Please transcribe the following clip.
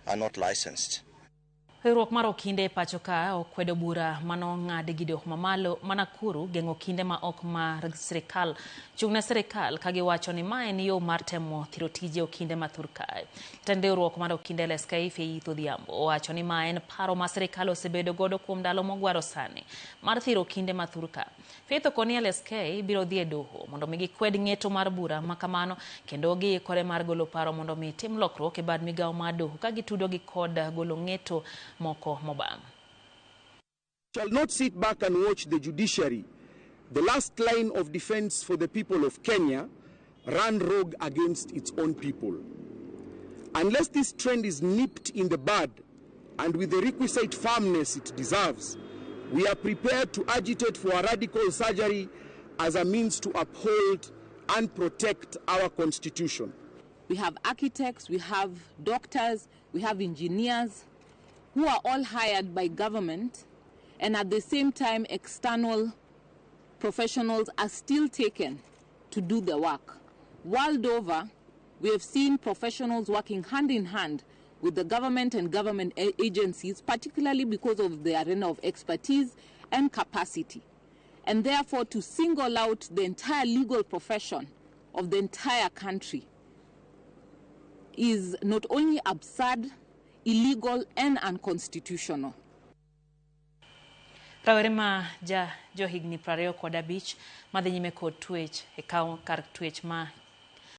are not licensed. Riwruok mar okinde e pacho ka okwedo bura manong'ad gi doho mamalo ma Nakuru geng'o okinde ma ok mar sirikal chung' ne sirikal ka giwacho ni ma en yo mar temo thiro tije okinde ma thur kae. Jatend riwruok mar okinde LSK Faith Odhiambo owacho ni ma en paro ma sirikal osebedo godo kuom ndalo mogwaro sani mar thiro okinde ma thur ka. Faith okoni LSK biro dhi e doho mondo mi gikwed ng'eto mar bura ma kamano kendo giikore mar golo paro mondo mi tim lokruok e bad migawo mar doho ka gitudo gi kod golo ng'eto moko mobam. Shall not sit back and watch the judiciary, the last line of defense for the people of Kenya, run rogue against its own people. Unless this trend is nipped in the bud and with the requisite firmness it deserves, we are prepared to agitate for a radical surgery as a means to uphold and protect our constitution. We have architects, we have doctors, we have engineers who are all hired by government, and at the same time external professionals are still taken to do the work. World over, we have seen professionals working hand in hand with the government and government agencies, particularly because of the arena of expertise and capacity. And therefore, to single out the entire legal profession of the entire country is not only absurd, illegal, and unconstitutional. Rawere ma ja johigni 25 madhi nyime kod twech e kaw kar twech ma